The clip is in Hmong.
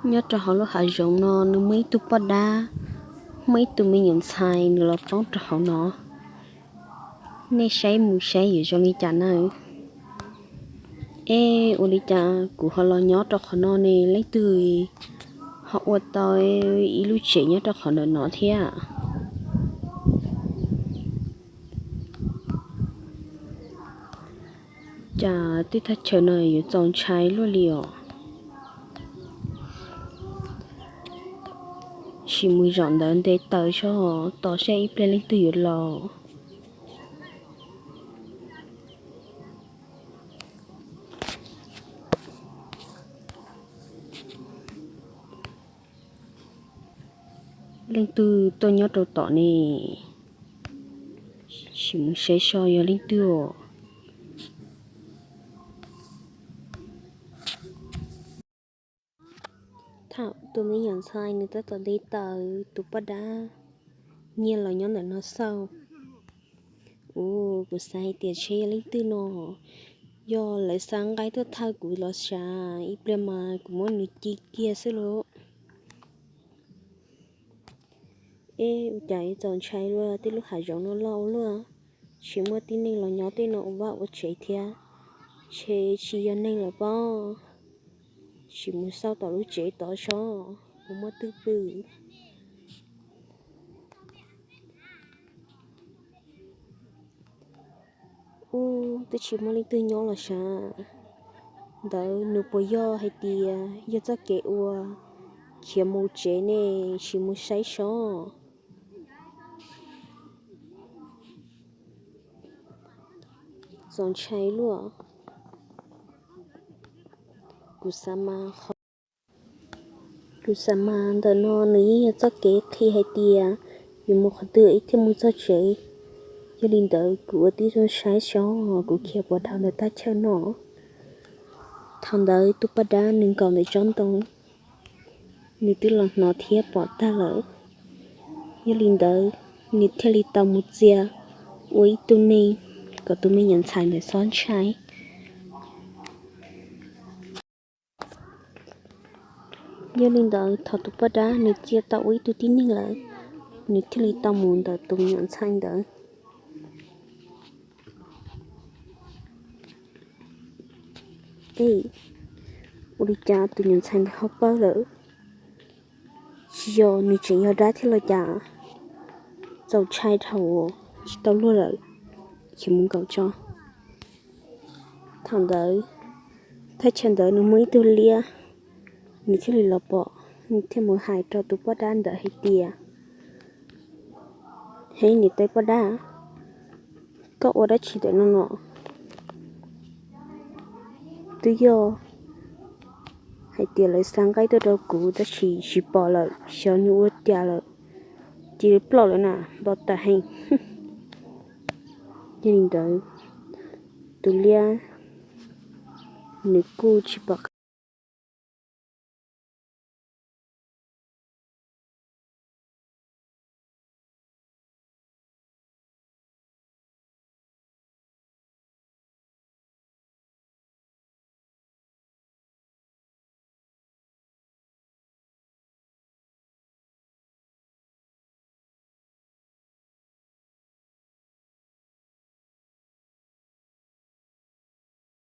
Nyob rau hauv lub hav zoov no nws muaj ib tug poj dab, muaj ib tug me nyuam ntxhais nws los poob rau hauv no. Nej saib mus saib yuav zoo li cas na. Ej, ua li cas kuv ho los nyob rau qhov no ne, leej twg ho ua tau ib lub tsev nyob rau qhov ntawm no thiab? Cas tej thaj chaw no yuav txaus ntshai luaj li os. Sim mus zaum ntawd nte taws zog tos saib ib pliag leej twg yuav los. Leej twg tuaj nyob rau tom ne? Sim mus saib seb yog leej twg os. Thaum tus me nyuam ntxhais nws tab tom nte taws, tus poj dab nyiag los nyob ntawm no xauj. Ua, kuv xav hais tias ntshe yog leej twg no, yog lawv xa nqaij tuaj thawj kuv los sav, ib pliag mas kuv muab nws ci kiag xwb lauj. Ej, ua cas yuav txaus ntshai luaj, tej lub hav zoov no loj ua luaj, tsis muaj tib neeg los nyob tej no ua vaj ua tsev thiab. Ntshe tsis yog neeg lawm pob. Sim mus xauj tom lub tsev tod seb puas muaj twg pw. Ub, twb tsis muaj leej twg nyob los sav. Ntawd nws puas yog hais tias yog txoj kev ua khiav mus tsev ne? Sim mus saib seb. Txaus ntshai luaj. Kuv xav mas qhov, kuv xav mas ntawm no nws yeej yog txoj kev qhia hais tias yuav mus qhov twg ib thiaj mus txog tsev. Yog li ntawd kuv ua tib zoo saib seb kuv khiav puas dhau ntawm thaj chaw no. Thaum ntawd tus poj dab nws nkaum ntawm tsob ntoo, nws twb los hnov thiab pom tag lawm. Yog li ntawd, nws thiaj li tau mus txia ua ib tug neeg kom tus me nyuam ntxhais ntawd txhob ntshai. Yog li ntawd, thaum tus poj dab nws txia tau ua ib tug tib neeg lawm, nws thiaj li tau mus ntawm tus me nyuam ntxhais ntawd. Ej, ua li cas tus nyuam ntxhais ntawd ho pawg lawm? Tsis yog nws tseem yog dab thiab los cas? Txaus ntshai dhau, tsis tau luag lawm, khiav mus nkaum tso. Thaum ntawd, thaj chaw ntawd nws muaj ib tug liab, nws thiaj li los pom, nws thiaj mus hais rau tus poj dab ntawd hais tias, Hev, niam tais poj dab, koj ua dab tsi ntawm no no? Twb yog hais tias lawv xa nqaij tuaj rau kuv tab sis tsis pom lawm, xyov nws ua cas lawm, cia li ploj lawm na, npau taws heev. Yog li ntawd, tus liab nws kuj tsis pom